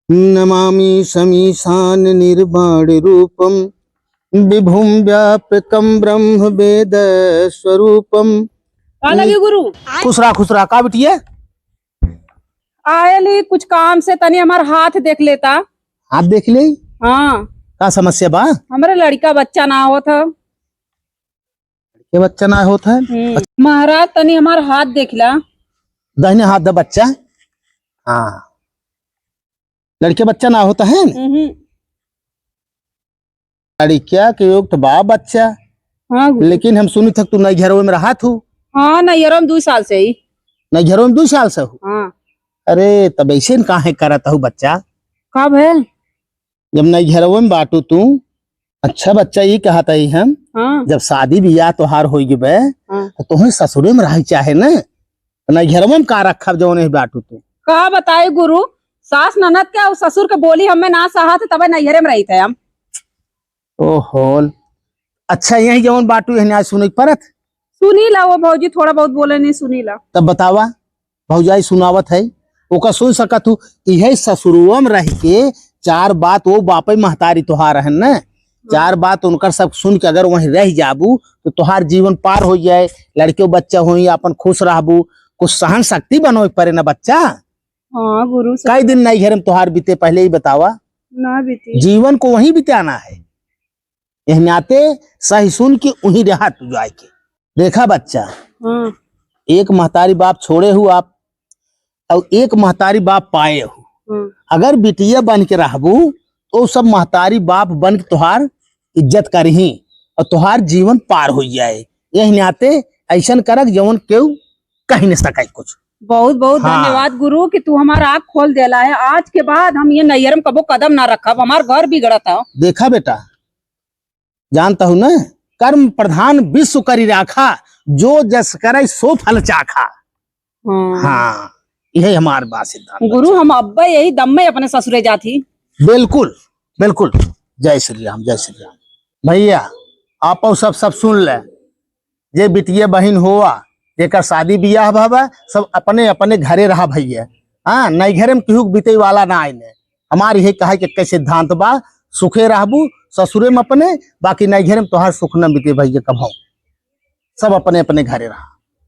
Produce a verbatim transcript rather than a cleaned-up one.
नमामि समीशान निर्वाण रूपम विभुम व्यापकम ब्रह्म वेद स्वरूपम। का लगी गुरु? खुश रहा, खुश रहा। का बिटिया? आयल ही कुछ काम से, तनी हमार हाथ देख लेता। हाथ देख ले? हाँ। का समस्या बा? हमरे लड़का बच्चा ना होत ह। लड़के बच्चा ना होत है? हम्म। महाराज, तनी हमार हाथ देख ला। दाहिने हाथ दा बच्चा। हाँ, लड़के बच्चा ना होत है? हम्म। लड़किया के योग तो बा बच्चा। हाँ गुरु। लेकिन हम सुनी थक तू नैहरवे में रहत हूँ। हाँ, नैहरवे में दू साल से ही। नैहरवे में दू साल से हूँ? हाँ। अरे, तब ऐसे न काहे करत हूँ बच्चा? का भइल? जब नैहरवे में बाटू तू, अच्छा बच्चा, ये कहत हई हम, हाँ। जब शादी बियाह तोहार होई गबे, हाँ। तो तोहे ससुरे में रहे चाहे न, तो नैहरवे में का रखब जौन ही बाटू तू? का बताई गुरु, सास ननद के और ससुर के बोली हमें ना सहत, तबे नैहरे में रहित है हम। ओहो, अच्छा यही जौन बाटू यही आज सुने के परत? सुनी ला वो भौजी, थोड़ा बहुत बोले नहीं, सुनी ला। तब बतावा, भौजाई सुनावत है, ओका सुन सकत हूँ। इहे ससुरुआ में रह के चार बात वो बापे महतारी तोहार रहन न, चार बात उनकर सब सुन के अगर वहीं रह जाबू तो तोहार जीवन पार हो जाए, लड़के बच्चा होई, अपन खुश रहबू, कुछ सहन शक्ति बनोए परे न बच्चा। हाँ गुरु, सही। कई दिन नैहर में तोहार बीते, पहले ही बतावा। ना बीती। जीवन को वहीं बिताना है। यह नाते सही सुन के वहीं रहा तू जाए के। देखा बच्चा, हाँ। एक महतारी बाप छोड़े हु आप, और एक महतारी बाप पाए हु। हाँ। अगर बिटिया बन के रहबू, तो सब महतारी बाप बन के तोहार इज्जत करही और तोहार जीवन पार हो जाए। यही नाते ऐसन करक जवन केहू कही न सके कुछ। बहुत बहुत हाँ। धन्यवाद गुरु कि तू हमारा आँख खोल देला है। आज के बाद हम ये नैहर में कबो कदम ना रखब, हमार घर बिगड़त है। देखा बेटा, जानत हूँ न, कर्म प्रधान विश्व करी राखा, जो जस करे सो फल चाखा। हाँ। हाँ, यही हमार बात सिद्धांत गुरु, बच्चा। हम अब्बे यही दम में अपने ससुरे जात ही। बिल्कुल, बिल्कुल। जय श्री राम, जय श्री राम। भैया, आप सब, सब सुन ले, जे बिटिया बहिन होआ, जेकर शादी बियाह भवा, सब अपने अपने घरे रहा भैया। हाँ, नैहरे में केहू के बीते वाला ना आइने। हमार यही कहे के, के सिद्धांत बा, सुखे रहबू ससुरे में अपने, बाकी नैहरे में तोहार सुख न बीते भैया कभौ। सब अपने अपने घरे रहा।